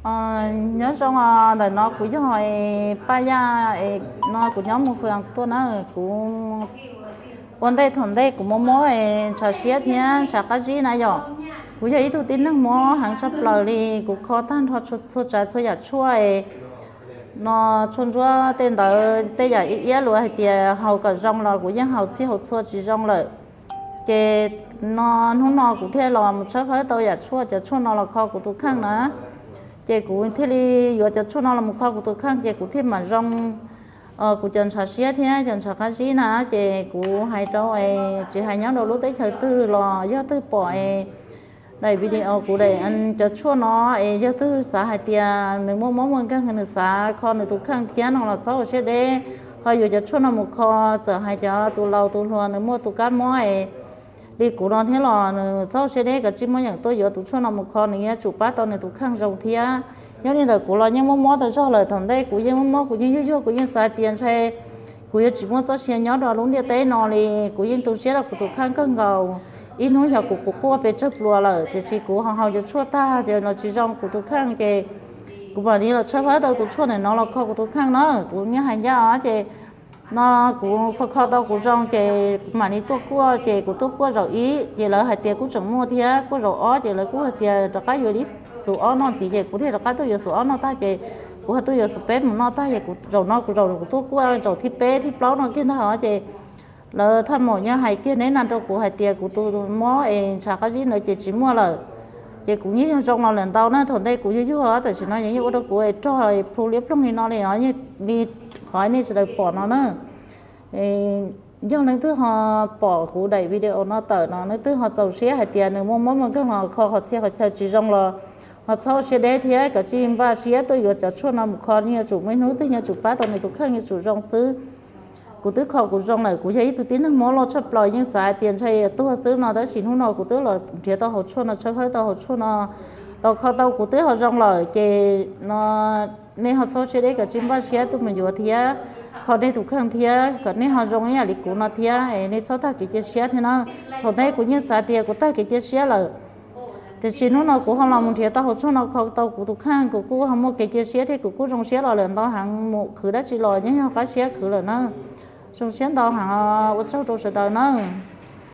Nyob zoo, ntawm no kuv yog Paj Yaj no, kuv nyob mus fwm tuaj na. Kuv ua ntej thaum ntej kuv muaj mob ntshav siab thiab ntshav qab zib na yom. Kuv yog ib tug tib neeg mob heev tshaj plaws li, kuv kho tag nrho txhua tsav txhua yam tshuaj no, tshuaj ntsuab tej ntawd tej yam iab luv hais tias haus kom zoo los kuv yeej haus txhij haus txhua tsis zoo lawm. Ces no hnub no kuv thiaj los mus tshawb fawb tau yam tshuaj, cov tshuaj no los kho kuv tus kheej na. Ces kuv thiaj li yuav cov tshuaj no los mus kho kuv tus kheej ces kuv thiaj mam zoo kuv cov ntshav siab thiab cov ntshav qab zib na. Ces kuv hais rau, tsis hais nyob rau lub teb chaws twg los yog twg pom daim video kuv daim cov tshuaj no es yog twg xav hais tias nws muaj mob muaj nkeeg nws xav kho nws tus kheej thiab no los txhob ua siab deb, ho yuav cov tshuaj no mus kho. Txawm hais cov tus laus tus hluas nws muaj tus kab mob es li kuv no thiab los nws txhob ua siab deb, kav tsij muab yeem tuaj yuav tus tshuaj no mus kho, nws yuav tsum pab tau nws tus kheej zoo thiab. Nyob li ntawm kuv los yeej muaj mob tas zog lawm, thaum ntej kuv yeej muaj mob kuv yeej yuag yuag, kuv yeej xav tias ntshai kuv yuav tsis muaj txoj sia nyob rau lub ntiaj teb no li. Kuv yeej tu siab rau kuv tus kheej kawg nkaus, ib hnub xyov kuv quaj pes tsawg pluas lawm, tiam sis kuv ho haus cov tshuaj tag ces los tsis zoo kuv tus kheej ces kuv mam li los tshawb fawb tau tus tshuaj ntawm no los kho kuv tus kheej na. Kuv yeej hais ncaj os ces no kuv kho kho tau kuv zoo ces kuv mam li tuaj kuaj, ces kuv tuaj kuaj zaum ib ces lawv hais tias kuj tseem muaj thiab, kuaj zaum ob ces lawv kuj hais tias rov qab yuav ib xus ob noj ntxiv, ces kuv thiaj rov qab tuaj yuav xus ob noj tag ces kuv ho tuaj yuav xus peb mus noj tag ces kuv zaum no kuv zaum kuv tuaj kuaj zaum thib peb thib plaub no kiag ntag os ces lawv thaj maum nyob hais kiag neb na rau kuv hais tias kuv tus mob es ntshav qab zib ntawd ces tsis muaj lawm. Ces kuv yeej yog zoo los lawm ntau na, thaum ntej kuv yuag yuag tam sim no yeej ua rau kuv es rog plhu liab ploog li no li os, li qhov nej sawv daws pom no na. Yog leej twg ho pom kuv daim video no tawm no leej twg ho txaus siab hais tias nws muaj mob muaj nkeeg los kho qhov txhia qhov chaw tsis zoo los ho txhob ua siab deb thiab kav tsij npaj siab tuaj yuav cov tshuaj no mus kho, yeej yuav tsum muaj ib hnub twg yuav tsum pab tau nws tus kheej yuav tsum zoo xwb. Kuv twb kho kuv zoo lawm, kuv yog ib tug tib neeg mob loj tshaj plaws yeej xav hais tias ntshai yuav tuag xwb no, tab sis hnub no kuv twb los nrhiav tau hauv tshuaj no, tshawb fawb tau hauv tshuaj no los kho tau kuv twb ho zoo lawm ces no nej ho txhob siab deb, kav tsij npaj siab tuaj mus yuav thiab kho nej tus kheej thiab kom nej ho zoo ib yam li kuv no thiab, nej txhob tag kev cia siab thiab na. Thaum ntej kuv yeej xav tias kuv tag kev cia siab lawm, tiam sis hnub no kuv ho los mus nrhiav tau hauv tshuaj no kho tau kuv tus kheej, kuv kuj ho muaj kev cia siab thiab kuv kuj zoo siab los lawm ntau heev, mus khwv dab tsi los yeej yog qab siab khwv lawm na. Zoo siab ntau heev, ua tsaug rau sawv daws na.